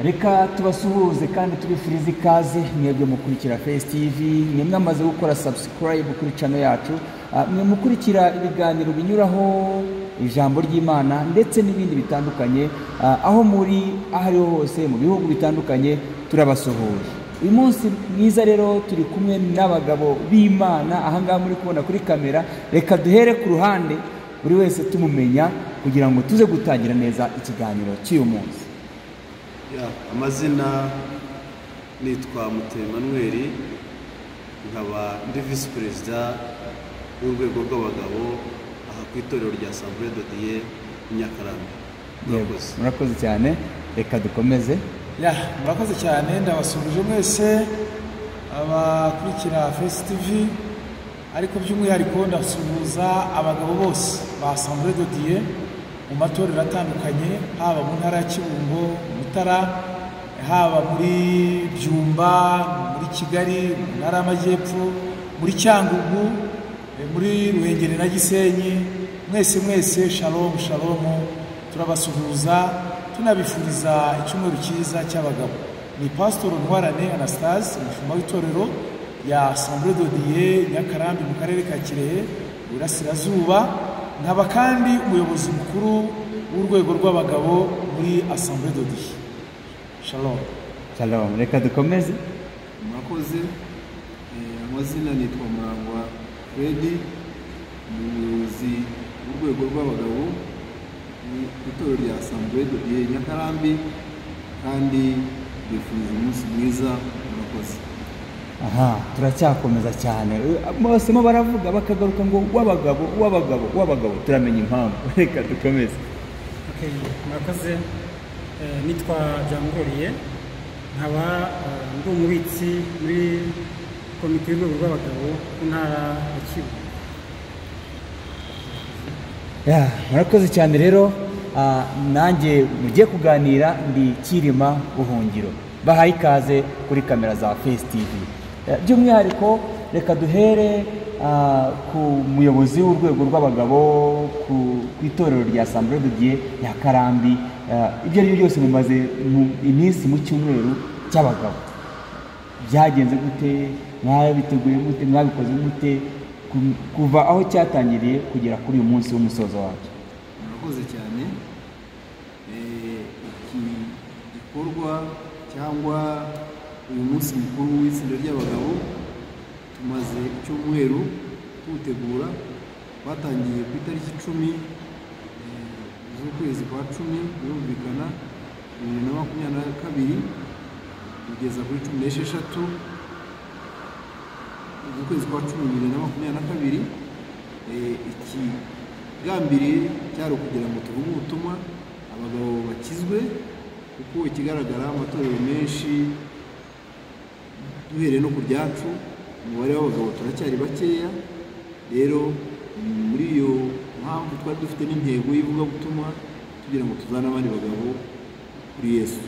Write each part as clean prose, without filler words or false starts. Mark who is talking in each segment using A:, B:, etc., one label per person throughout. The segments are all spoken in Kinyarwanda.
A: Reka tubasuhuze kandi tubifurize ikaze mwebwe mukurikira Face TV, mwe mwamaze gukora subscribe kuri channel yacu, mwe mukurikira ibiganiro binyuraho ijambo ry'Imana ndetse n'ibindi bitandukanye, aho muri aho ariho hose mu bihugu bitandukanye turabasuhuje. Uyu munsi mwiza rero turi kumwe n'abagabo b'Imana ahangaha muri kubona kuri kamera. Reka duhere ku ruhande buri wese tumumenya kugira ngo tuze gutangira neza ikiganiro cy'uyu munsi.
B: Ya, amazina nitwa Muteye Emmanuel, nkaba ndi visi perezida w'urwego rw'abagabo aha ku itorero rya Assemblée de Dieu Nyakarambi.
A: Murakoze. Murakoze cyane, reka dukomeze.
C: Ya, murakoze cyane, ndabasuhuje mwese abakurikira Face TV, ariko by'umwihariko ndasuhuza abagabo bose ba Assemblée de Dieu mu matorero atandukanye, haba mu ntara ya Kibungo, Mutara, haba muri Byumba, muri Kigali, mu ntara y'Amajyepfo, muri Cyangugu, muri Ruhengeri na Gisenyi. Mwese mwese shalom shalom, turabasuhuza tunabifuriza icyumweru cyiza cy'abagabo. Ni Pastor Ntwarane Anastase, umushumba w'itorero ya Assemblée de Dieu Nyakarambi mu karere ka Kirehe, Iburasirazuba, nkaba kandi umuyobozi mukuru w'urwego rw'abagabo muri Assemblée de Dieu. Shalom.
A: Shalom, reka dukomeze.
D: Murakoze. Amazina nitwa Murangwa Freddy, umuyobozi w'urwego rw'abagabo mu itorero rya Assemblée de Dieu Nyakarambi, kandi mbifuriza umunsi mwiza. Murakoze.
A: Aha, turacyakomeza cyane. Bose mo baravuga bakagaruka ngo w'abagabo w'abagabo w'abagabo, turamenya impamvu. Reka dukomeze.
E: Okay, murakoze. Nitwa Byamugoriye, nkaba ndi umubitsi muri komite y'urwego rw'abagabo ku ntara ya Kibungo.
A: Ya, murakoze cyane rero. Nanjye mugiye kuganira ndi Kirima Buhungiro. Bahaye ikaze kuri kamera za Face TV. By'umwihariko reka duhere ku muyobozi w'urwego rw'abagabo ku itorero rya Assemblée de Dieu Nyakarambi. Ibyo ari byo byose mumaze iminsi mu cyumweru cy'abagabo, byagenze gute? Mwabiteguye gute? Mwabikoze gute kuva aho cyatangiriye kugera kuri uyu munsi w'umusozo wacyo?
D: Murakoze cyane. Iki gikorwa cyangwa uyu munsi mukuru w'itsinda ry'abagabo tumaze icyumweru tuwutegura. Twatangiye ku itariki 10 z'ukwezi kwa 10, birumvikana 2022, kugeza kuri 16 z'ukwezi kwa 10 2022. Ikigambiriye cyari ukugira ngo tuvuge ubutumwa abagabo bakizwe, kuko ikigaragara amatorero menshi duhereye no ku ryacu umubare w'abagabo turacyari bakeya. Rero muri iyo mpamvu twari dufite n'intego y'ivugabutumwa tugira ngo tuzane abandi bagabo kuri Yesu.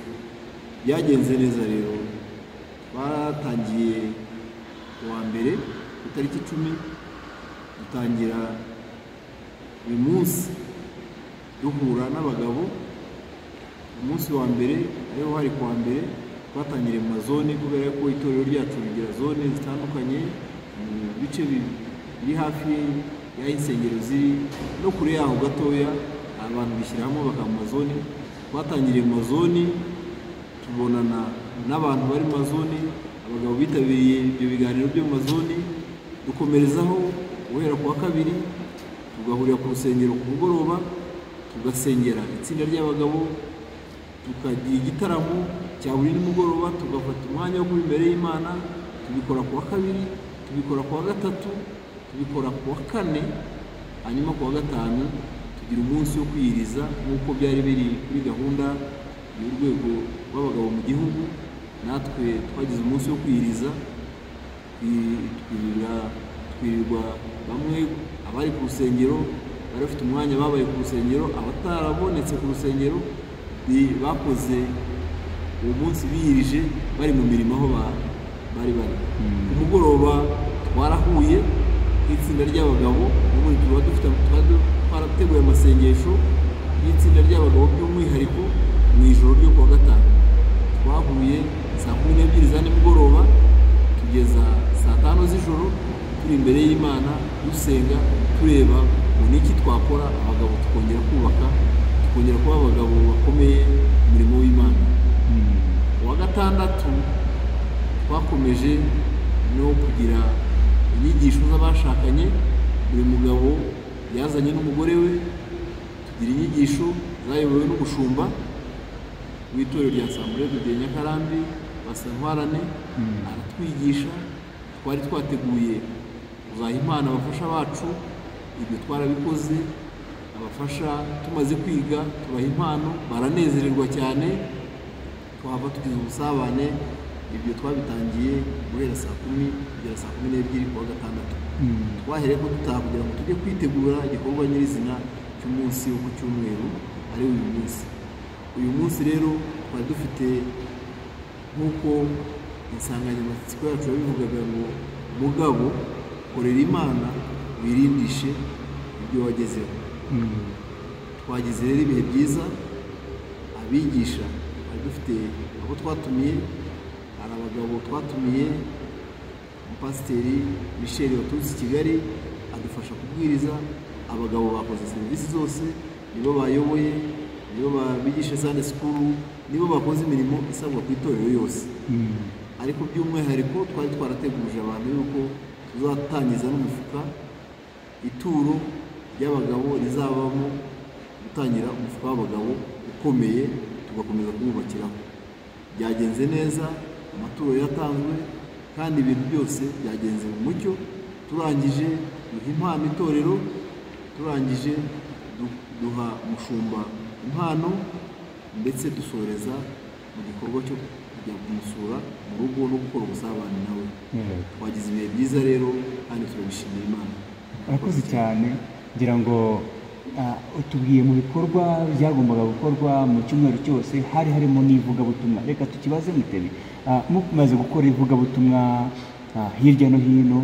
D: Byagenze neza rero, twaratangiye kuwa mbere ku itariki 10, dutangira uyu munsi duhura n'abagabo. Umunsi wa mbere ariho hari kuwa mbere twatangiriye mu mazone, kubera ko itorero ryacu rigira zone zitandukanye mu bice biri hafi y'aho insengero ziri no kure yaho gatoya, abantu bishyira hamwe bakaba mu mazone. Twatangiriye mu mazone, tubonana n'abantu bari mu mazone, abagabo bitabiriye ibyo biganiro byo mu mazone. Dukomerezaho guhera kuwa kabiri tugahurira ku rusengero ku mugoroba, tugasengera itsinda ry'abagabo, tukagira igitaramo cya buri nimugoroba, tugafata umwanya wo kuba imbere y'Imana. Tubikora kuwa kabiri, tubikora kuwa gatatu, tubikora kuwa kane, hanyuma kuwa gatanu tugira umunsi wo kwiyiriza nk'uko byari biri kuri gahunda y'urwego rw'abagabo mu gihugu. Natwe twagize umunsi wo kwiyiriza, twirirwa bamwe abari ku rusengero bari bafite umwanya babaye ku rusengero, abatarabonetse ku rusengero bakoze uwo munsi biyirije bari mu mirimo aho bari bari. Ku mugoroba twarahuye nk'itsinda ry'abagabo, ubundi tuba dufite twarateguye amasengesho y'itsinda ry'abagabo by'umwihariko mu ijoro ryo kuwa gatanu. dusenga, tureba ngo niki twakora abagabo tukongera kubaka, tukongera kuba abagabo bakomeye umurimo w'Imana. Uwa gatandatu twakomeje no kugira inyigisho z'abashakanye, buri mugabo yazanye n'umugore we, tugira inyigisho zayobowe n'umushumba w'itorero rya Assemblée de Dieu Nyakarambi Basantwarane, aratwigisha. Twari twateguye kuzaha impano abafasha bacu, ibyo twarabikoze. Abafasha tumaze kwiga tubaha impano, baranezererwa cyane, twaba tugize ubusabane. Ibyo twabitangiye guhera saa 10 kugera saa 12 kuwa gatandatu. Twahereye ko dutaha kugira ngo tujye kwitegura igikorwa nyirizina cy'umunsi wo ku cyumweru, ari uyu munsi. Uyu munsi rero twari dufite, nk'uko insanganyamatsiko yacu yabivugaga, ngo mugabo korera Imana wirindishe ibyo wagezeho. Twagize rero ibihe byiza. Abigisha twari dufite abo twatumiye, hari abagabo twatumiye, umupasiteri Michel waturutse i Kigali adufasha kubwiriza. Abagabo bakoze serivisi zose, nibo bayoboye, nibo babigisha Sunday school, nibo bakoze imirimo isabwa ku itorero yose. Ariko by'umwihariko twari twarateguje abantu yuko tuzatangiza n'umufuka, ituro ry'abagabo rizabamo gutangira umufuka w'abagabo ukomeye, tugakomeza kuwubakiraho. Byagenze neza, amaturo yatanzwe kandi ibintu byose byagenze mu mucyo. Turangije duha impano itorero, turangije duha umushumba impano, ndetse dusoreza mu gikorwa cyo kujya kumusura mu rugo no gukora ubusabane nawe. Twagize ibihe byiza rero kandi turabishimira Imana.
A: Urakoze cyane. Ngira ngo utubwiye mu bikorwa byagombaga gukorwa mu cyumweru cyose hari harimo n'ivugabutumwa. Reka tukibaze Mutebi, mumaze gukora ivugabutumwa hirya no hino,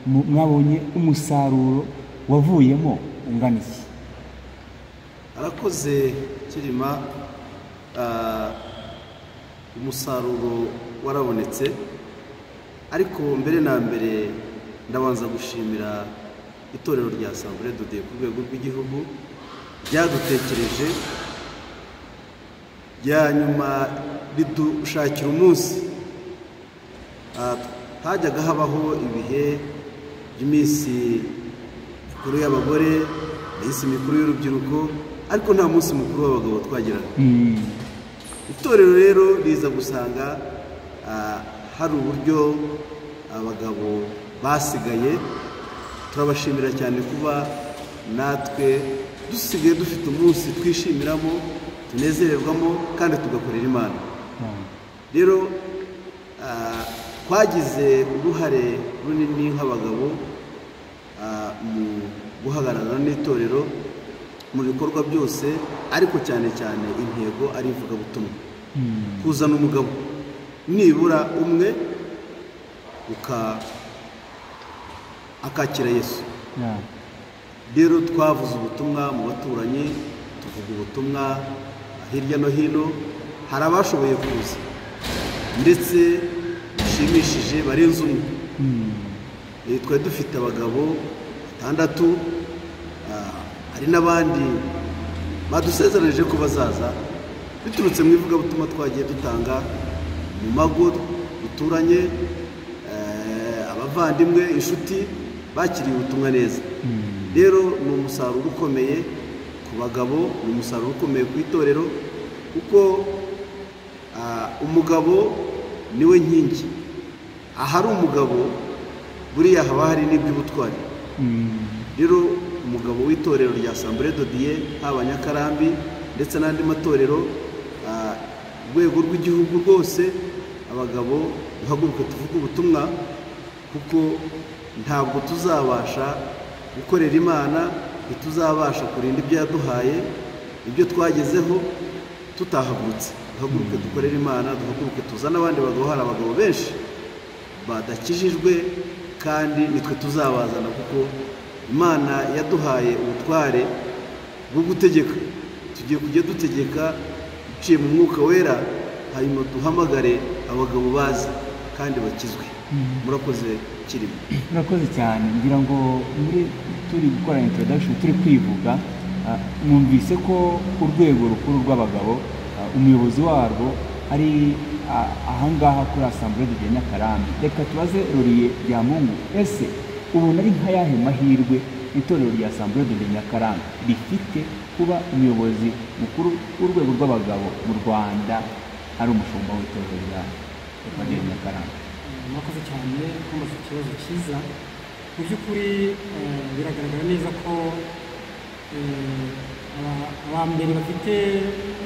A: mwabonye umusaruro wavuyemo ungana iki?
B: Arakoze Kirima. Umusaruro warabonetse, ariko mbere na mbere ndabanza gushimira itorero rya Assemblée de Dieu ku rwego rw'igihugu ryadutekereje, rya nyuma ridushakira umunsi. Hajyaga habaho ibihe by'iminsi mikuru y'abagore, iminsi mikuru y'urubyiruko, ariko nta munsi mukuru w'abagabo twagiraga. Itorero rero riza gusanga hari uburyo abagabo basigaye. Turabashimira cyane kuba natwe dusigaye dufite umunsi twishimiramo, tunezererwamo kandi tugakorera Imana. Rero twagize uruhare runini nk'abagabo mu guhagarara n'itorero mu bikorwa byose, ariko cyane cyane intego ari ivugabutumwa, kuzana umugabo nibura umwe akakira Yesu. Rero twavuze ubutumwa mu baturanyi, tuvuga ubutumwa hirya no hino, hari abashoboye kuza ndetse bishimishije barenze umwe. Twari dufite abagabo 6, hari n'abandi badusezeranije ko bazaza biturutse mu ivugabutumwa twagiye dutanga mu mago duturanye, abavandimwe, inshuti bakiriye ubutumwa neza. Rero ni umusaruro ukomeye ku bagabo, ni umusaruro ukomeye ku itorero, kuko umugabo niwe nkingi. Ahari umugabo buriya haba hari n'iby'ubutwari. Rero umugabo w'itorero rya Assemblée de Dieu, haba Nyakarambi ndetse n'andi matorero, urwego rw'igihugu rwose, abagabo duhaguruke tuvuge ubutumwa, kuko ntabwo tuzabasha gukorera Imana, ntituzabasha kurinda ibyo yaduhaye, ibyo twagezeho tutahagurutse. Duhaguruke dukorere Imana, duhaguruke tuzane abandi bagabo. Hari abagabo benshi badakijijwe kandi nitwe tuzabazana, kuko Imana yaduhaye ubutware bwo gutegeka. Tugiye kujya dutegeka uciye mu mwuka wera, hanyuma duhamagare abagabo bazi kandi bakizwe. Murakoze Kirima.
A: Murakoze cyane. Ngira ngo muri turi gukora introduction, turi kwivuga, mwumvise ko urwego rukuru rw'abagabo, umuyobozi warwo ari ahangaha kuri Assemblée de Dieu Nyakarambi. Reka tubaze Roriye Byamungu, ese ubona ari nk'ayahe mahirwe itorero rya Assemblée de Dieu Nyakarambi rifite kuba umuyobozi mukuru w'urwego rw'abagabo mu Rwanda ari umushumba w'itorero rya Assemblée de Nyakarambi?
E: Murakoze cyane kumbaza ikibazo cyiza. Mu by'ukuri biragaragara neza ko aba mbere bafite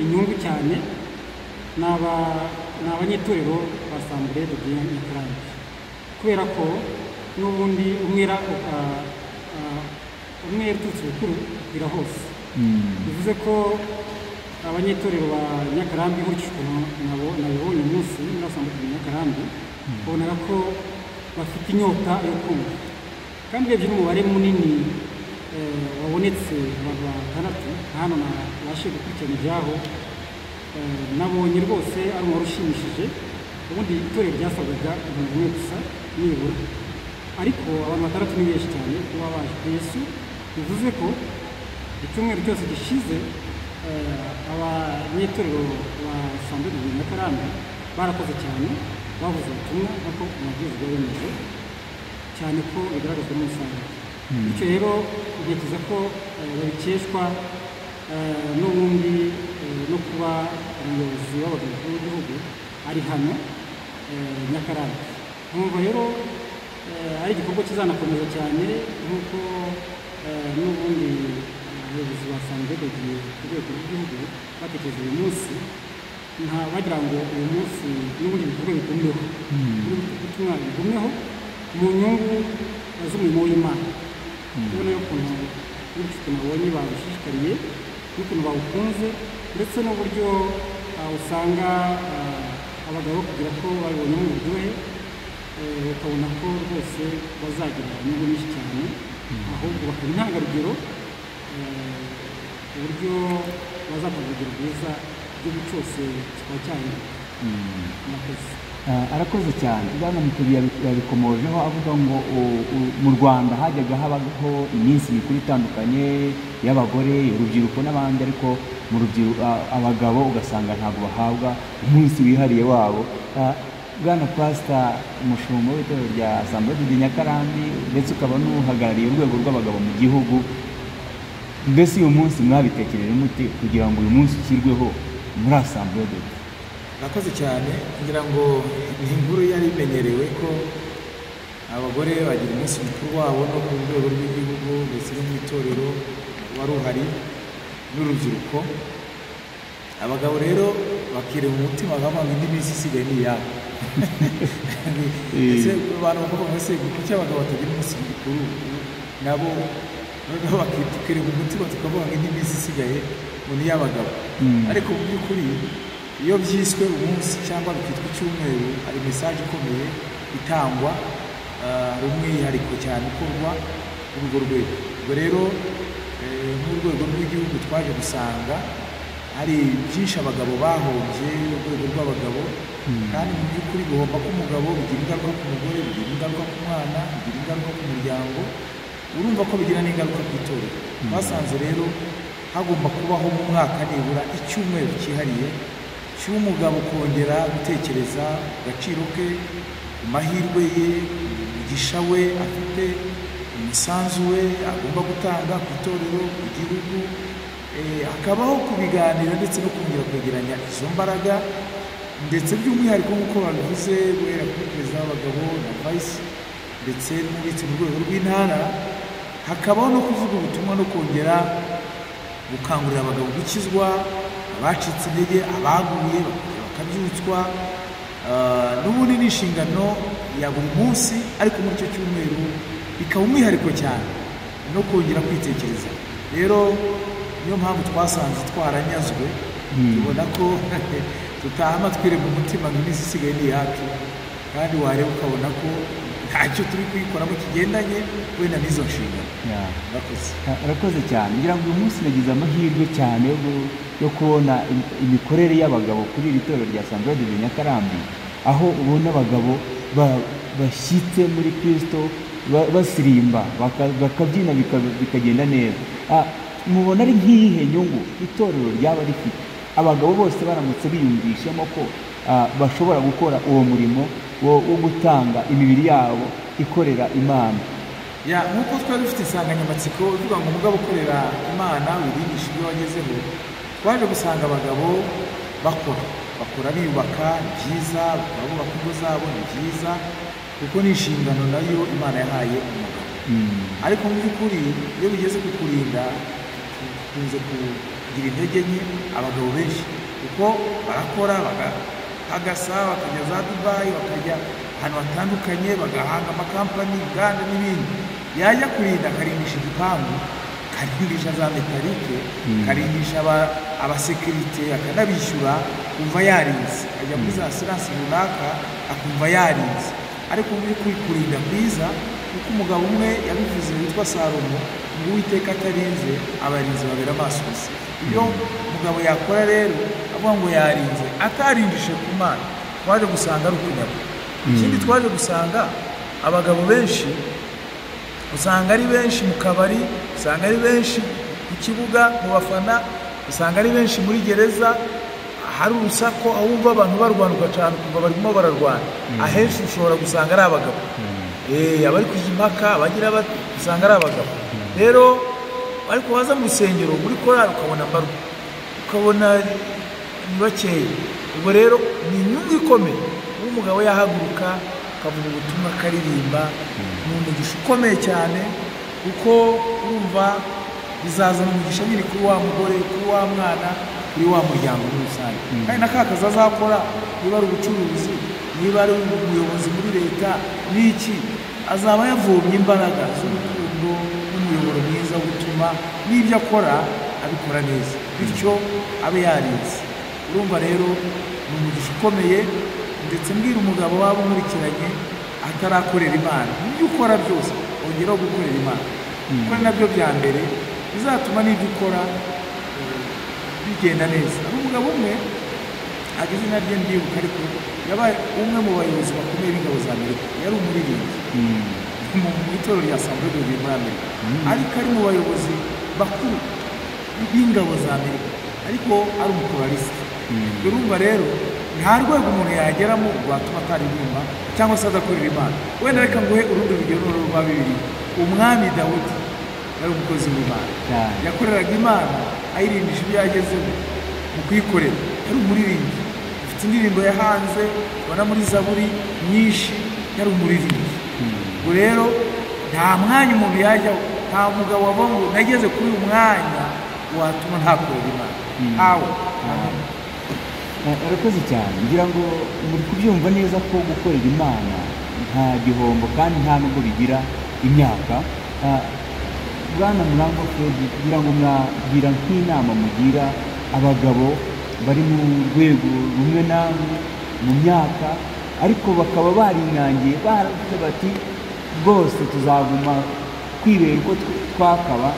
E: inyungu cyane ni abanyetorero ba Assemblée de Dieu Nyakarambi, kubera ko n'ubundi umwera uturutse bukuru ukwira hose. Bivuze ko abanyetorero ba Nyakarambi, nkurikije ukuntu nabibonye umunsi muri Assemblée de Dieu Nyakarambi, ubonaga ko bafite inyota yo kumva, kandi urebye n'umubare munini wabonetse, abantu batandatu hano nabashije gukurikirana ibyaho, nabonye rwose ari umubare ushimishije. Ubundi itorero ryasabwaga umuntu umwe gusa nibura, ariko abantu batandatu ni benshi cyane kuba baje kuri Yesu. Bivuze ko icyumweru cyose gishize abanyetorero ba Assemblée de Dieu Nyakarambi barakoze cyane, bavuze ubutumwa nk'uko amabwiriza byari bimeze, cyane ko bigaragazwa n'umusaruro. Bityo rero ntekereza ko babikeshwa n'ubundi no kuba umuyobozi w'abagabo w'igihugu ari hano Nyakarambi. Nkumva rero ari igikorwa kizanakomeza cyane, nk'uko n'ubundi abayobozi ba Assemblée de Dieu ku rwego rw'igihugu batekereje uyu munsi, nta bagira ngo uyu munsi n'ubundi bikorwa bigumeho, ubutumwa bigumeho mu nyungu z'umurimo w'Imana. Tubona ukuntu nabonye babishishikariye n'ukuntu bawukunze, ndetse n'uburyo usanga abagabo kugira ko babibonyemo uburyohe, ukabona ko rwose bazagira inyungu nyinshi cyane, ahubwo bakaba intangarugero, uburyo bazatanga urugero rwiza igihugu cyose kikaba cyahinduka. Murakoze.
A: Arakoze cyane. Bwana Mutebi yabikomojeho avuga ngo mu Rwanda hajyaga habaho iminsi mikuru itandukanye y'abagore, urubyiruko n'abandi, ariko mu rubyiruko abagabo ugasanga ntabwo bahabwa umunsi wihariye wabo. Bwana Pastor, umushumba w'itorero rya Assemblée de Dieu Nyakarambi, ndetse ukaba n'uhagarariye urwego rw'abagabo mu gihugu, mbese uyu munsi mwabitekereje mute kugira ngo uyu munsi ushyirweho muri Assemblée de Dieu?
C: Murakoze cyane. Ngira ngo ni inkuru yari imenyerewe ko abagore bagira umunsi mukuru wabo no ku rwego rw'igihugu ndetse no mu itorero wari uhari n'urubyiruko. Abagabo rero bakirema umutima bakavuga ngo indi minsi isigaye ni iyabo. Ese abantu bakavuga ngo ese kuki abagabo batagira umunsi mukuru nabo? Noneho bakirema umutima tukavuga ngo indi minsi isigaye ngo ni iy'abagabo. Ariko mu by'ukuri iyo byiswe umunsi cyangwa bikitwa icyumweru, hari mesaje ikomeye itangwa, hari umwihariko cyane ukorwa kuri urwo rwego. Ubwo rero nk'urwego rw'igihugu twaje gusanga hari byinshi abagabo bahombye, urwego rw'abagabo, kandi mu by'ukuri guhomba k'umugabo bigira ingaruka ku mugore, bigira ingaruka ku mwana, bigira ingaruka ku muryango, urumva ko bigira n'ingaruka ku itorero. Twasanze rero hagomba kubaho mu mwaka nibura icyumweru cyihariye cy'umugabo kongera gutekereza agaciro ke, ku mahirwe ye, umugisha we afite, umusanzu we agomba gutanga ku itorero, ku gihugu, hakabaho kubiganira ndetse no kongera kwegeranya izo mbaraga, ndetse by'umwihariko nk'uko babivuze guhera kuri perezida w'abagabo na vice ndetse n'umubitsi mu rwego rw'intara, hakabaho no kuvuga ubutumwa no kongera gukangurira abagabo gukizwa, abacitse intege, abaguye bakabyutswa. N'ubundi ni inshingano ya buri munsi, ariko muri icyo cyumweru bikaba umwihariko cyane no kongera kwitekereza. Rero niyo mpamvu twasanze twaranyazwe, tubona ko tutahama twirema umutima ngo iminsi isigaye ni iyacu, kandi wareba ukabona ko ntacyo turi kuyikoramo kigendanye wenda n'izo nshingano. Murakoze.
A: Arakoze cyane. Ngira ngo uyu munsi nagize amahirwe cyane yo kubona imikorere y'abagabo kuri iri torero rya Assemblée de Dieu Nyakarambi, aho ubona abagabo bashyitse muri Kristo, basirimba bakabyina bikagenda neza. Mubona ari nk'iyihe nyungu itorero ryaba rifite abagabo bose baramutse biyumvishemo ko bashobora gukora uwo murimo wo gutanga imibiri yabo ikorera Imana?
C: Ya, nk'uko twari dufite insanganyamatsiko ivuga ngo umugabo ukorera Imana wirindisha ibyo wagezeho, twaje gusanga abagabo bakora biyubaka, ni byiza, bakora bubaka ingo zabo, ni byiza, kuko ni inshingano nayo Imana yahaye umugabo. Ariko mu by'ukuri iyo bigeze ku kurinda, dukunze kugira intege nke abagabo benshi, kuko barakora bagahagasa, bakajya za Dubai, bakajya ahantu hatandukanye, bagahanga amakampani, inganda n'ibindi. Yajya kurinda akarindisha igipangu, akarindisha za metalike, akarindisha abasekirite, akanabishyura, akumva yarinze, ajya muri za asiranse runaka akumva yarinze. Ariko mu by'ukuri kurinda kwiza, kuko umugabo umwe yabivuze witwa Salomo ngo Uwiteka atarinze abarinzi babera amaso gusa. Iyo umugabo yakora rero avuga ngo yarinze atarindishije ku Mana, twaje gusanga ari ukunyagwa. Ikindi twaje gusanga abagabo benshi usanga ari benshi mu kabari, usanga ari benshi ku kibuga mu bafana, usanga ari benshi muri gereza, hari urusaku aho wumva abantu barwana ugacana ukumva barimo bararwana. Ahenshi ushobora gusanga ari abagabo, abari kujya impaka, abagira usanga ari abagabo. Rero ariko waza mu rusengero muri korali ukabona mbarwa, ukabona ni bakeya. Ubwo rero ni inyungu ikomeye uwo umugabo yahaguruka akavuga ubutumwa akaririmba, ni umugisha ukomeye cyane, kuko urumva bizazana umugisha nyine kuri wa mugore, kuri wa mwana, kuri wa muryango muri rusange. Kandi na ka kazi azakora, niba ari ubucuruzi, niba ari umuyobozi muri leta, n'iki, azaba yavomye imbaraga z'urukundo n'umuyoboro mwiza wo gutuma n'ibyo akora abikora neza, bityo abe yarinze. Urumva rero ni umugisha ukomeye. Ndetse mbwira umugabo waba umurikiranye atarakorera Imana, mu byo ukora byose ongeraho gukorera Imana, kuko ni nabyo bya mbere bizatuma n'ibyo ukora bigenda neza. Hari umugabo umwe ntabwo izina rye ndibuka, ariko yabaye umwe mu bayobozi bakomeye b'ingabo za Amerika, yari umuririmbyi mu itorero rya Assemblée de Dieu muri Amerika, ariko ari mu bayobozi bakuru b'ingabo za Amerika, ariko ari umukoraliste. Urumva rero nta rwego umuntu yageramo rwatuma ataririmba cyangwa se adakorera Imana. Wenda reka nguhe urundi rugero rwa Bibiliya. Umwami Dawudi yari umukozi w'Imana, yakoreraga Imana ayirindisha ibyo yagezeho mu kuyikorera. Yari umuririmbyi, afite indirimbo yahanze ubona muri Zaburi nyinshi, yari umuririmbyi. Ubwo rero nta mwanya umuntu yajyaho, nta mugabo wavuga ngo nageze kuri uyu mwanya watuma ntakorera Imana. Ntawe.
A: Urakoze cyane. Ngira ngo muri kubyumva neza ko gukorera Imana nta gihombo kandi nta nubwo bigira imyaka. Bwana Murangwa Fred, ngira ngo mwagira nk'inama mugira abagabo bari mu rwego rumwe namwe mu myaka, ariko bakaba barinangiye baravuze bati rwose tuzaguma kwibera uko twakaba,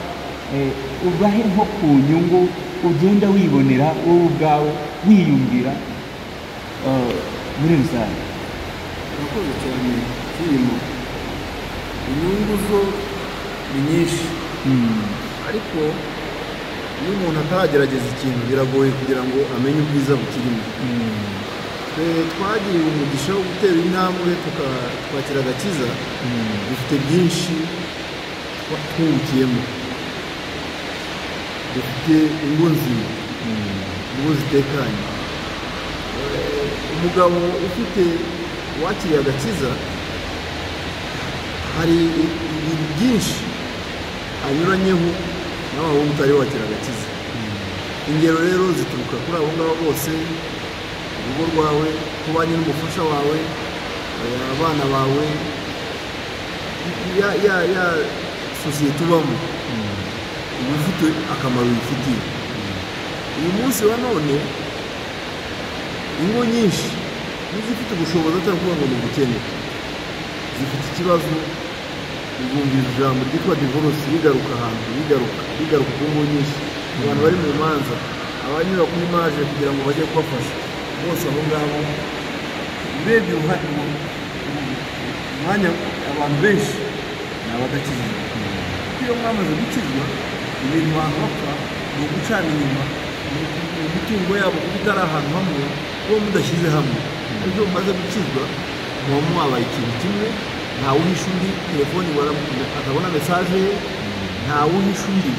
A: ubahe nko ku nyungu ugenda wibonera wowe ubwawe wiyumvira muri rusange.
D: Urakoze cyane Kirimo. Inyungu zo ni nyinshi, ariko iyo umuntu ataragerageza ikintu biragoye kugira ngo amenye ubwiza bukirimo. Twe twagiriwe umugisha wo gutera intambwe twakira agakiza, dufite byinshi twungukiyemo, dufite ingo nzima, ingo zitekanye. Umugabo ufite wakiriye agakiza hari ibintu byinshi anyuranyeho nawe wowe utari wakira agakiza. Ingero rero zituruka kuri abo ngabo bose, urugo rwawe, kubanye n'umufasha wawe, abana bawe, ya sosiyete ubamo, uba ufite akamaro wifitiye. Uyu munsi wa none ingo nyinshi n'izifite ubushobozi atari ukuvuga ngo ni ubukene, zifite ikibazo. Ubumva ijambo ryitwa divorce rigaruka ahantu, rigaruka ku ngo nyinshi, abantu bari mu manza, abanyura kuri maje kugira ngo bajye kubafasha, bose abo ngabo urebye Umwanya abantu benshi ni abadakijijwe. Iyo mwamaze gukizwa, ibintu abantu bapfa ni ugucana inyuma, ni imitungo yabo kuko itari ahantu hamwe, kuba mudashyize hamwe. Ariko iyo mumaze gukizwa muba mwabaye ikintu kimwe, ntawe uhisha undi telefoni atabona mesaje ye, ntawe uhisha undi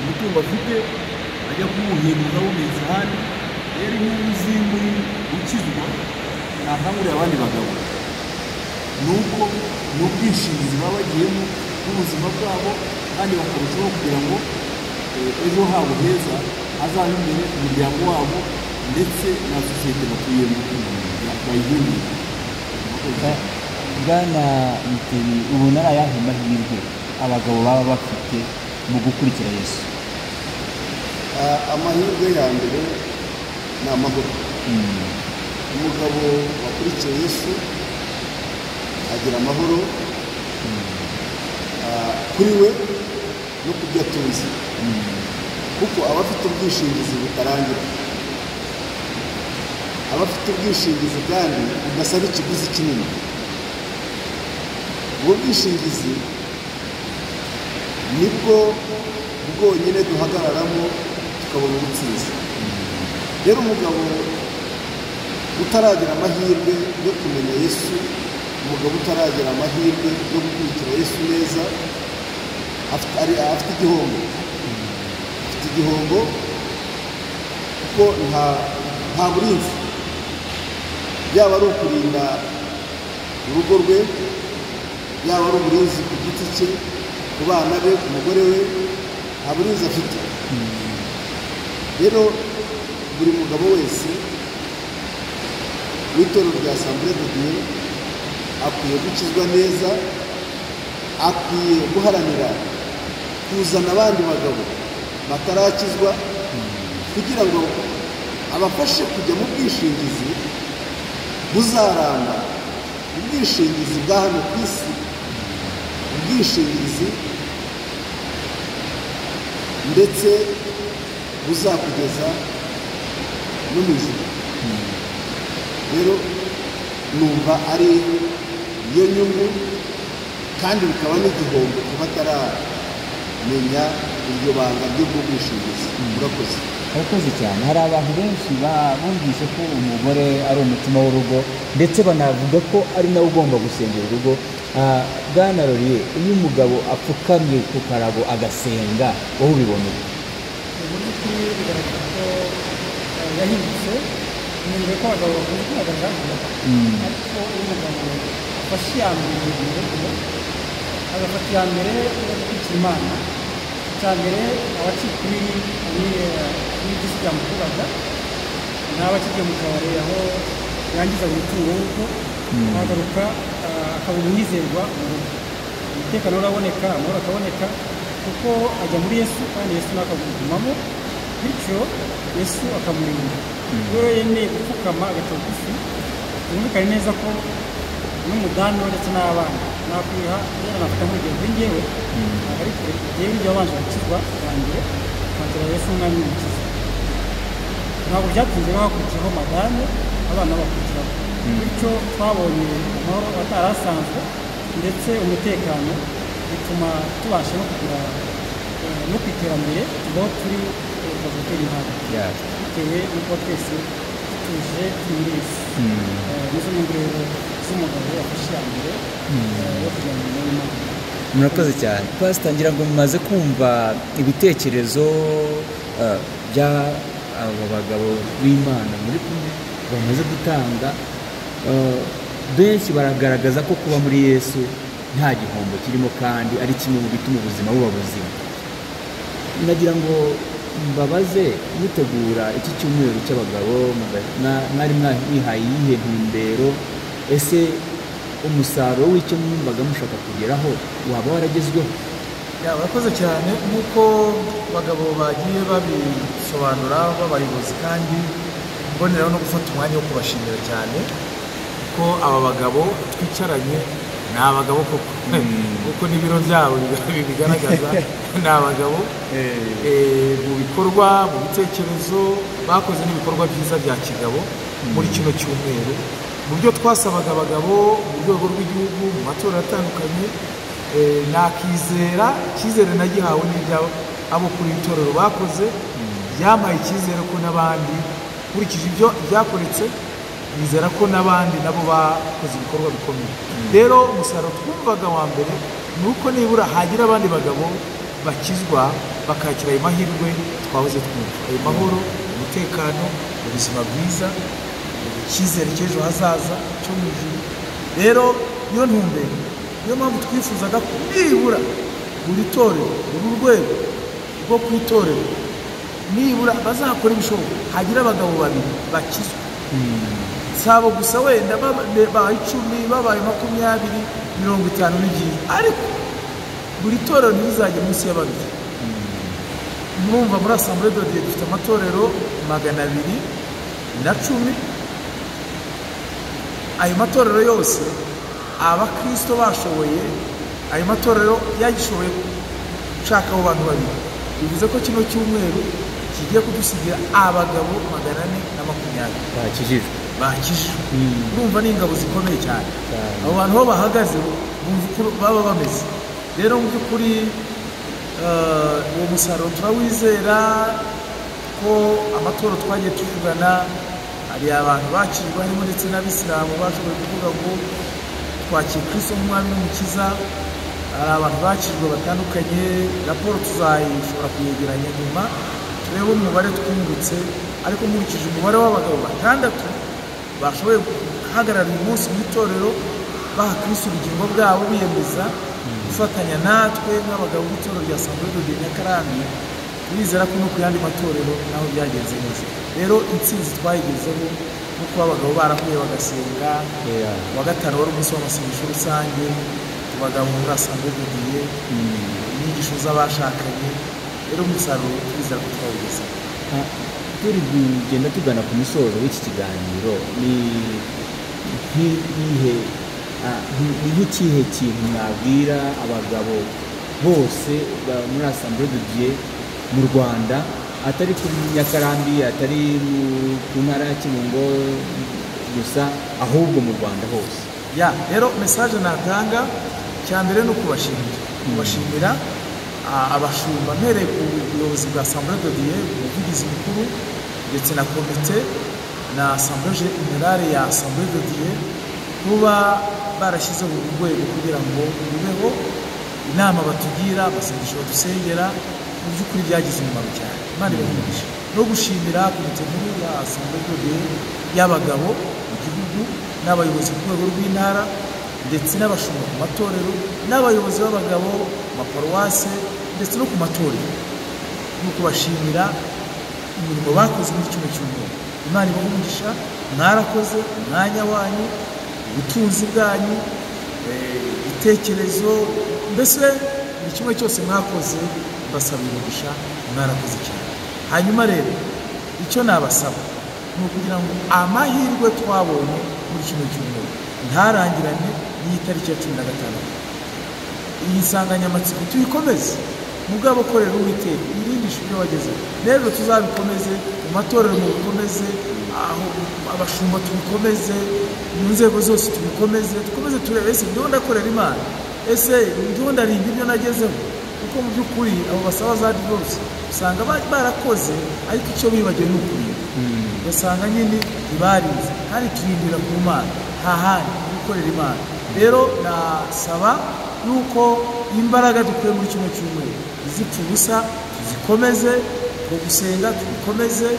D: umutungo afite ajya kuwuhinduza awubitsa ahandi. Rero inyungu z'imuri gukizwa nakangurira abandi bagabo ni uko ni ubwishingizi baba bagiyemo n'ubuzima bwabo, kandi bakarushaho kugira ngo ejo habo heza hazabe imbere umuryango wabo ndetse na sosiyete batuyemo bayihindure.
A: Bwana Mutebi, ubona ari ayahe mahirwe abagabo baba bafite mu gukurikira Yesu?
B: Amahirwe ya mbere ni amahoro. Umugabo wakurikiye Yesu agira amahoro kuri we no ku byo atunze, kuko aba afite ubwishingizi butarangira, aba afite ubwishingizi kandi budasaba ikiguzi kinini. Ubwo bwishingizi nibwo bwonyine duhagararamo tukabona ubutsinzi. Rero umugabo utaragira amahirwe yo kumenya Yesu, umugabo utaragira amahirwe yo gukurikira Yesu neza, afite igihombo, afite igihombo kuko nta burinzi, yaba ari ukurinda urugo rwe, yaba ari uburinzi ku giti cye, ku bana be, ku mugore we, nta burinzi afite. Rero buri mugabo wese w'itorero rya Assemblée de Dieu akwiye gukizwa neza, akwiye guharanira kuzana abandi bagabo batarakizwa kugira ngo abafashe kujya mu bwishingizi buzaramba, ubwishingizi bwa hano ku isi, ubwishingizi ndetse buzakugeza no mu ijuru. Rero numva ari iyo nyungu, kandi bikaba n'igihombo kuba ataramenya iryo banga ry'ubwo bwishingizi. Murakoze.
A: Murakoze cyane. Hari abantu benshi bumvise ko umugore ari umutima w'urugo, ndetse banavuga ko ari nawe ugomba gusengera urugo. Bwana Laurier, iyo umugabo apfukamye ku karago agasenga, wowe ubibona ute?
E: Mu by'ukuri bigaragara ko yahindutse. Ni ko abagabo bakunze kwihagarara, ariko iyo umugabo afashe iya mbere mu rugo, agafata iya mbere yo gukurikira Imana, icya mbere abacika kuri n'ibyo byamukubaga, ntaba akijya mu kabari aho yangiza umutungo w'urugo, akagaruka akaba umwizerwa mu rugo, umutekano uraboneka, amahoro akaboneka, kuko ajya muri Yesu kandi Yesu nawe akagumamo, bityo Yesu akamurinda. Iyo yemeye gupfukama agaca bugufi, byumvikane neza ko n'umudamu ndetse n'abana nakwiha rero nafata nk'urugero kuri njyewe, ntabwo ari kure, njyewe nijye wabanje gukizwa bwa mbere kwakira Yesu nk'umwami n'umukiza. Ntabwo byatinze hakurikiyeho madame, abana bakurikiraho, bityo twabonye amahoro atari asanzwe ndetse umutekano, bituma tubasha no kugira no ku iterambere tubaho turi tugatera intambwe bitewe n'uko twese tuje turi muri Yesu. Nizo nyungu rero z'umugabo wafashe iya mbere yo kujya mu mirimo y'Imana.
A: Murakoze cyane. Pastor, ngira ngo mumaze kumva ibitekerezo by'aba bagabo b'Imana muri kumwe bamaze gutanga. Benshi baragaragaza ko kuba muri Yesu nta gihombo kirimo, kandi ari kimwe mu bituma ubuzima buba buzima. Nagira ngo mbabaze, mutegura iki cyumweru cy'abagabo mwari mwihaye iyihe ntumbero? Ese umusaruro w'icyo mwumvaga mushaka kugeraho waba waragezweho?
C: Murakoze cyane. Nk'uko abagabo bagiye babisobanura b'abayobozi, kandi mboneraho no gufata umwanya wo kubashimira cyane, kuko aba bagabo twicaranye ni abagabo koko, kuko n'ibiro byabo bibigaragaza, ni abagabo mu bikorwa, mu bitekerezo, bakoze n'ibikorwa byiza bya kigabo muri kino cyumweru. Mu byo twasabaga abagabo mu rwego rw'igihugu mu matora atandukanye, nakizera icyizere nagihawe n'ibyo abo kuri itorero bakoze, byampaye icyizere ko n'abandi nkurikije ibyo byakoretse, nizera ko n'abandi nabo bakoze ibikorwa bikomeye. Rero umusaruro twumvaga wa mbere ni uko nibura hagira abandi bagabo bakizwa bakakira ayo mahirwe twahoze twumva, ayo mahoro, umutekano, ubuzima bwiza, icyizere cy'ejo hazaza cyo mu ijuru. Rero niyo ntumbero, niyo mpamvu twifuzaga ko nibura buri torero, buri rwego rwo ku itorero nibura bazakora ibishoboka hagira abagabo babiri bakizwa. Sabo gusa wenda babaye 10, babaye 20, 50 ni byiza, ariko buri torero ntirizajya munsi ya babiri. Murumva muri Assemblée de Dieu dufite amatorero 210. Ayo matorero yose abakristo bashoboye, ayo matorero yagishoboye gushaka abo bantu babiri. Bivuze ko kino cyumweru kigiye kudusigira abagabo 420 bakijijwe. Urumva ni ingabo zikomeye cyane. Abo bantu aho bahagaze bumva uko baba bameze. Rero mu by'ukuri uwo musaruro turawizera ko amatora twagiye tuvugana, hari abantu bakijwe harimo ndetse n'abisilamu bashoboye kuvuga ngo twakira Kristo nk'umwami n'umukiza. Hari abantu bakijwe batandukanye, raporo tuzayishobora kuyegeranya nyuma turebe umubare twungutse, ariko nkurikije umubare w'abagabo 6 bashoboye guhagarara uyu munsi mu itorero baha Kristo ubugingo bwabo, biyemeza gufatanya natwe nk'abagabo b'itorero rya Assemblée de Dieu Nyakarambi, turizera ko no ku yandi matorero naho byagenze neza. Rero intsinzi twayigezeho no kuba abagabo barahuye bagasenga. Wa gatanu wari umunsi w'amasengesho rusange ku bagabo muri Assemblée de Dieu, inyigisho z'abashakanye. Rero umusaruro turizera ko twawugezeho.
A: Turi kugenda tugana ku musozo w'iki kiganiro, ni nk'ikihe kintu mwabwira abagabo bose muri Assemblée de Dieu mu Rwanda, atari ku Nyakarambi, atari ku ntara ya Kibungo gusa, ahubwo mu Rwanda hose?
C: Ya, rero message natanga cya mbere ni ukubashimira, abashumba mpereye ku buyobozi bwa Assemblée de Dieu, umuvugizi mukuru ndetse na komite na Assemblée Générale ya Assemblée de Dieu, kuba barashyizeho uru rwego kugira ngo rubeho. Inama batugira, amasengesho badusengera, mu by'ukuri byagize umumaro cyane. Imana ibahe umugisha. No gushimira komite nkuru ya Assemblée de Dieu y'abagabo mu gihugu n'abayobozi ku rwego rw'intara ndetse n'abashumba ku matorero n'abayobozi b'abagabo ku maparuwase ndetse no ku matorero, ni ukubashimira umurimo bakoze muri kino cyumweru. Imana ibahe umugisha, mwarakoze umwanya wanyu, ubutunzi bwanyu, ibitekerezo, mbese buri kimwe cyose mwakoze, mbasaba umugisha, mwarakoze cyane. Hanyuma rero icyo nabasaba ni ukugira ngo amahirwe twabonye muri kino cyumweru ntarangirane n'iyi tariki ya 16. Iyi nsanganyamatsiko tuyikomeze, mugabo korera Uwiteka, wirindishe ibyo wagezeho. Rero tuzabikomeze mu matorero, mubikomeze, aho abashumba tubikomeze, mu nzego zose tubikomeze, dukomeze turebe ese ndiho ndakorera Imana, ese ndiho ndarinda ibyo nagezeho. Kuko mu by'ukuri abo basaba za divorce usanga barakoze, ariko icyo bibagiwe ni ukurinda. Ugasanga nyine ntibarinze, kandi turindira ku Mana, nta handi gukorera Imana. Rero nasaba yuko imbaraga dukuye muri kino cyumweru izipfa ubusa, tuzikomeze mu gusenga, tubikomeze.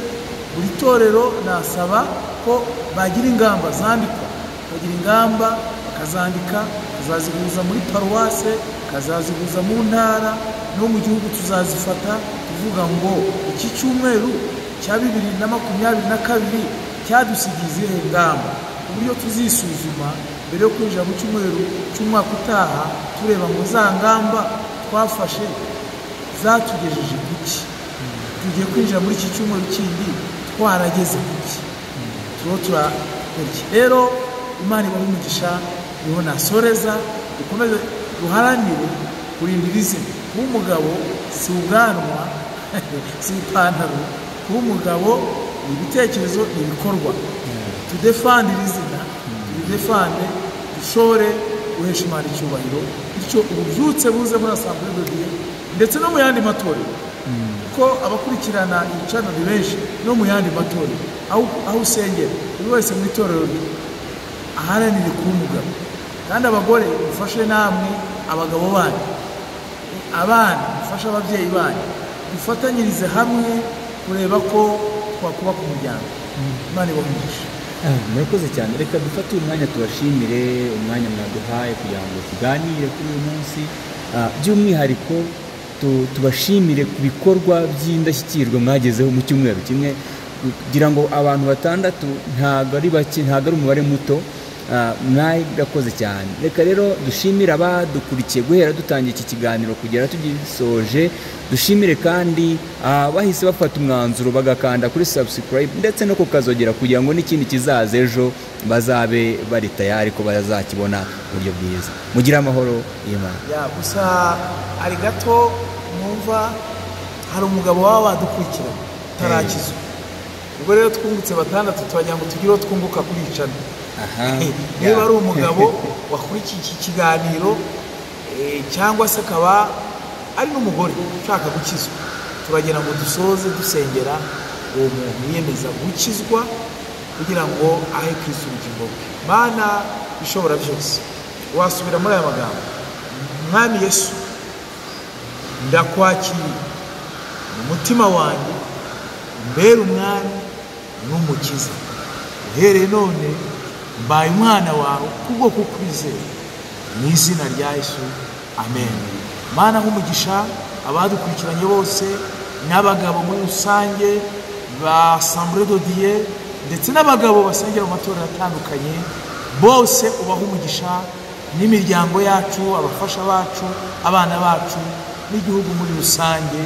C: Buri torero nasaba ko bagira ingamba zandikwa, bagira ingamba bakazandika, tuzazihuza muri paruwase, tukazazihuza mu ntara no mu gihugu, tuzazifata tuvuga ngo iki cyumweru cya 2022 cyadusigiye izihe ngamba, uburyo tuzisuzuma mbere yo kwinjira mu cyumweru cy'umwaka utaha, tureba ngo za ngamba twafashe zatugejeje kuki, tugiye kwinjira muri iki cyumweru kindi twarageze kuki, turiho turakora iki. Rero Imana ibahe umugisha, niho nasoreza. Dukomeze duharanire kurindira izina. Kuba umugabo si ubwanwa, si ipantaro, kuba umugabo ni ibitekerezo, ni ibikorwa. Tudefandire izina, Tubidefande, dushobore guhesha Imana icyubahiro, bityo ububyutse buze muri Assemblée de Dieu ndetse no mu yandi matorero, kuko abakurikirana ibicaniro ni benshi no mu yandi matorero, aho usengera buri wese mu itorero aharanire kuba umugabo. Kandi abagore mufashe namwe abagabo banyu, abana mufashe ababyeyi banyu, dufatanyirize hamwe kureba ko twakubaka umuryango. Imana ibahe umugisha.
A: Murakoze cyane. Reka dufate uyu mwanya tubashimire umwanya mwaduhaye kugira ngo tuganire kuri uyu munsi. By'umwihariko tubashimire ku bikorwa by'indashyikirwa mwagezeho mu cyumweru kimwe, kugira ngo abantu 6 ntabwo ari bake, ntabwo ari umubare muto. Mwarakoze cyane. Reka rero dushimire abadukurikiye guhera dutangiye iki kiganiro kugera tugisoje. Dushimire kandi abahise bafata umwanzuro bagakanda kuri subscribe ndetse no kukazogera kugira ngo n'ikindi kizaza ejo bazabe bari tayari ko bazakibona mu buryo bwiza. Mugire amahoro y'Imana.
C: Ya gusa ari gato numva hari umugabo waba wadukurikira utarakizwa. Ubwo rero twungutse 6 turagira ngo tugire twunguka kuri icana. Niba ari umugabo wakurikiye iki kiganiro cyangwa se akaba ari n'umugore ushaka gukizwa, turagira ngo dusoze dusengera uwo muntu yiyemeza gukizwa kugira ngo ahe Kristo ubugingo bwe. Mana ishobora byose, wasubira muri aya magambo: Mwami Yesu, ndakwakiriye mu mutima wanjye, umbere umwami n'umukiza. Uhereye none mbaye umwana wawe kubwo kukwizera, mu izina rya Yesu, amen. Mana nk'umugisha abadukurikiranye bose n'abagabo muri rusange ba Assemblée de Dieu ndetse n'abagabo basengera mu matorero atandukanye bose, ubahe umugisha n'imiryango yacu, abafasha bacu, abana bacu n'igihugu muri rusange.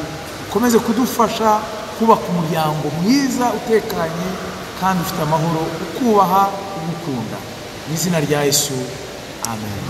C: Ukomeze kudufasha kubaka umuryango mwiza utekanye kandi ufite amahoro, ukubaha, ugukunda. Mu izina rya Yesu, amen.